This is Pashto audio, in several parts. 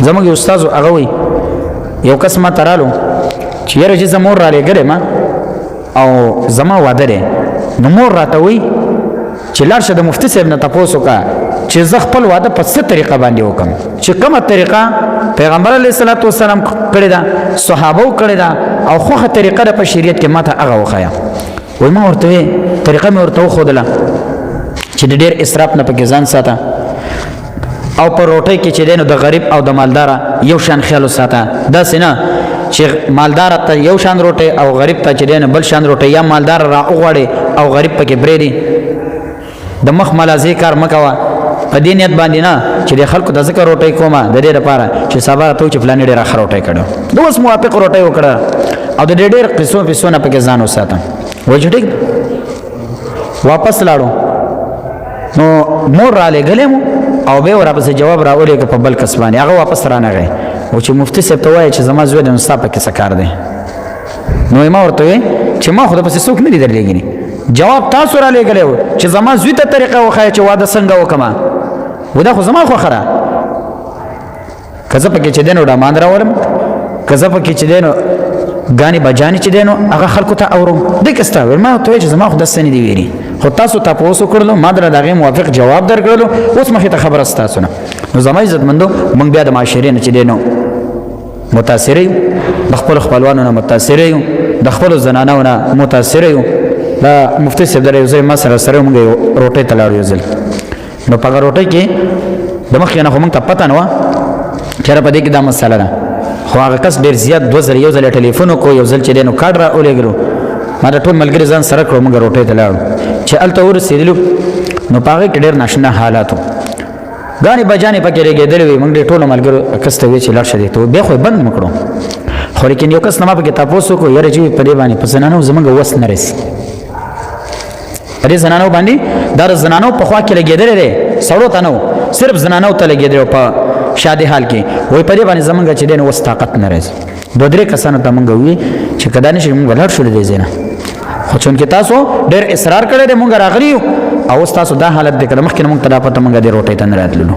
زموږ استاد هغه وی یو کس ما ترالو چې یاره چې زمور را لګره ما او زما واده دی، نو مور راته وی چې لاړ شه د مفتي صاحب نه تپوس وکړه چې زه خپل واده په څه طریقه باندې وکم، چې کومه طریقه پیغمبر علیه الصلاۃ والسلام کړې ده، صحابه کړې ده، او خوخه طریقه ده په شریعت کې، ماته هغه وخایا. وای ما ورته طریقه مې ورته وښودله چې د ډېر اسراف نه پکې ځان ساته، او په روټۍ کې چې دی نو د غریب او د مالدار یو شان خیال وساته، داسې نه چې مالدار ته یو شان روټۍ او غریب ته چې دی نو بل شان روټۍ، یا مالدار را وغواړي او غریب پکې پرېږدي. د مخ ملازې کار مه کوه په دې نیت باندې نه چې د خلکو د ذکر روټۍ کومه د دې لپاره چې سبا ته چې فلاني ډېره ښه روټۍ کړو، د اوس موافق روټۍ وکړه، او د ډېر قصو پیسو نه پکې ځان وساته. وایي چې ټیک واپس لاړو، نو مور را لېږلی مو او به ورپسې جواب را ولېږه په بل کس باندې، هغه واپس رانغی او چې مفتي صاحب ته وایي چې زما زوی دی نو ستا پکې څه کار دی؟ نو ما ورته وی چې ما خو د پسې څوک نه دی درلېږلي، جواب تاسو را لېږلی و چې زما زوی ته طریقه وښایه چې واده څنګه وکړم، و دا خو زما خوښه ده، که زه پکې چې دی نو ډامان راولم، که زه پکې چې دی نو ګانې بجانې چې دی نو هغه خلکو ته اورم. دې که ستا ویل، ما ورته ویل چې زما خو داسې نه دي ویلي، خو تاسو تپوس وکړلو، ما دره د هغې موافق جواب درکړلو، اوس مخې ته خبره ستاسو نه. نو زما عزتمندو، موږ بیا د معاشرې نه چې دی نو متاثر یو، د خپل خپلوانو نه متاثر یو، د خپل زنانو نه متاثر یو. دا مفتي صاحب در یو ځای ما سره سره موږ یو روټۍ ته لاړو یو ځل، نو په روټۍ کې د مخکې نه خو موږ ته پته نه وه چې په دې کې دا مسله ده، خو هغه کس ډېر زیات دوه ځل یو ځل ټلیفون وکړو، یو ځل چې دی نو کارډ را ولېږلو، ما د ټول ملګري ځان سره کړو، موږ روټۍ ته لاړو. چې هلته ورسېدلو نو په هغې کې ډېر ناشنا حالات وو، ګانې بجانې پکې لګېدلې وې. موږ ډېر ټولو ملګرو کس ته ویل چې لاړ شه دې ته، بیا خو یې بند مو کړو، خو لیکن یو کس نه ما پکې تپوس وکړو، یاره چې په دې باندې په زنانو زموږ وس نه رسي، په دې زنانو باندې دا د زنانو په خوا کې لګېدلی دی، سړو ته نه و، صرف زنانو ته لګېدلی په شادي حال کې، وایي په دې باندې زموږ چې دی نو وس طاقت نه راځي. دوه درې کسانو ته مونږ وی چې کدا نشي مونږ ولاړ شو دې ځای نه، خو چونکې تاسو ډېر اصرار کړی دی مونږ راغلي یو، او اوس تاسو دا حالت دی کړه مخکې مونږ ته دا پته مونږ دې روټۍ ته نه راتللو.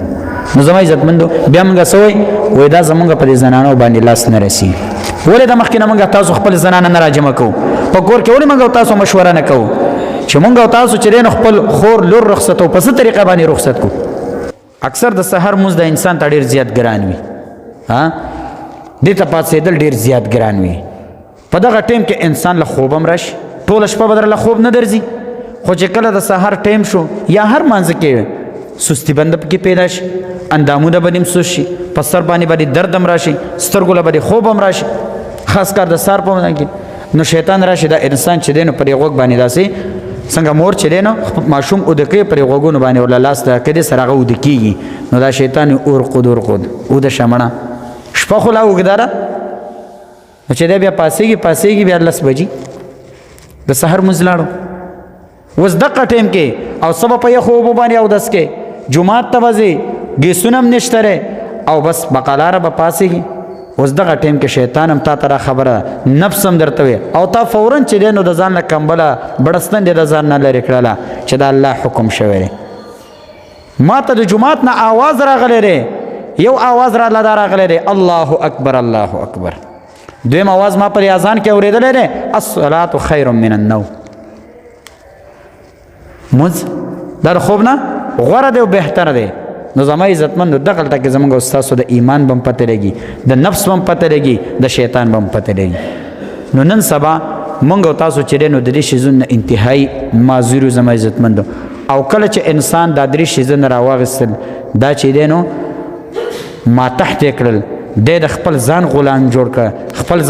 نو زما عزتمندو بیا مونږ څه وایي؟ وایي دا زمونږ په دې زنانو باندې لاس نه رسي، ولې د مخکې نه مونږ تاسو خپل زنانه نه راجمع کوو په کور کې؟ ولې مونږ تاسو مشوره نه کوو چې مونږ تاسو چې دین خپل خور لور رخصتو په څه طریقه باندې رخصت کو؟ اکثر د سحر موز د انسان ته ډیر زیات ګران وي، ها دې ته پاتېدل ډیر زیات ګران وي. په دغه ټیم کې انسان له خوب هم راشي، ټوله شپه به درله خوب نه درځي، خو چې کله د سحر ټیم شو یا هر مانځه کې سستی بند پکې پیدا شي، اندامونه به نیم سست شي، په سر باندې باندې درد هم راشي، سترګو له باندې خوب هم راشي، خاص کار د سار په منځ کې. نو شیطان راشي دا انسان چې دی نو پرې غوږ باندې داسې څنګه مور چې دی نو ماشوم اوده کوي پرې غوږونو باندې ورله لاس ته کړي سره هغه اوده کېږي، نو دا شیطان اور قد اور قد اوده شه مړه، شپه خو لا اوږده ده. نو چې دی بیا پاسېږي پاسېږي بیا 10 بجې د سحر مونځ لاړو، اوس دقه ټایم کې او سبا په یخو اوبو باندې اودس کې جومات ته به ځې، ګیسونه هم نشته دی او بس بقالاره به پاسېږي. اوس دغه ټایم کې شیطان هم تا ته دا خبره نفس هم درته وي، او تا فورا چې دی نو د ځان نه کمبله بړستن دې د ځان نه لرې کړله چې دا الله حکم شوی دی. ما ته د جومات نه آواز راغلی دی، یو آواز راله دا راغلی دی الله اکبر الله اکبر، دویم آواز ما پر اذان کې اورېدلی دی الصلاة خیر من النوم. مونځ دا د خوب نه غوره دی او بهتره دی. نو زما عزتمند دغلته کې زمونږ ستاسو د ایمان بم پته لګي، د نفس بم پته لګي، د شیطان بم پته لګي. نو نن سبا مونږ او تاسو چې نو د دې شیزونو نه انتهایی معذور یو زما عزتمند. او کله چې انسان دا درې شیزونه راواغستل، دا چې دی نو ما تحت کړل، دی د خپل ځان غلام جوړ کړ، خپل ځان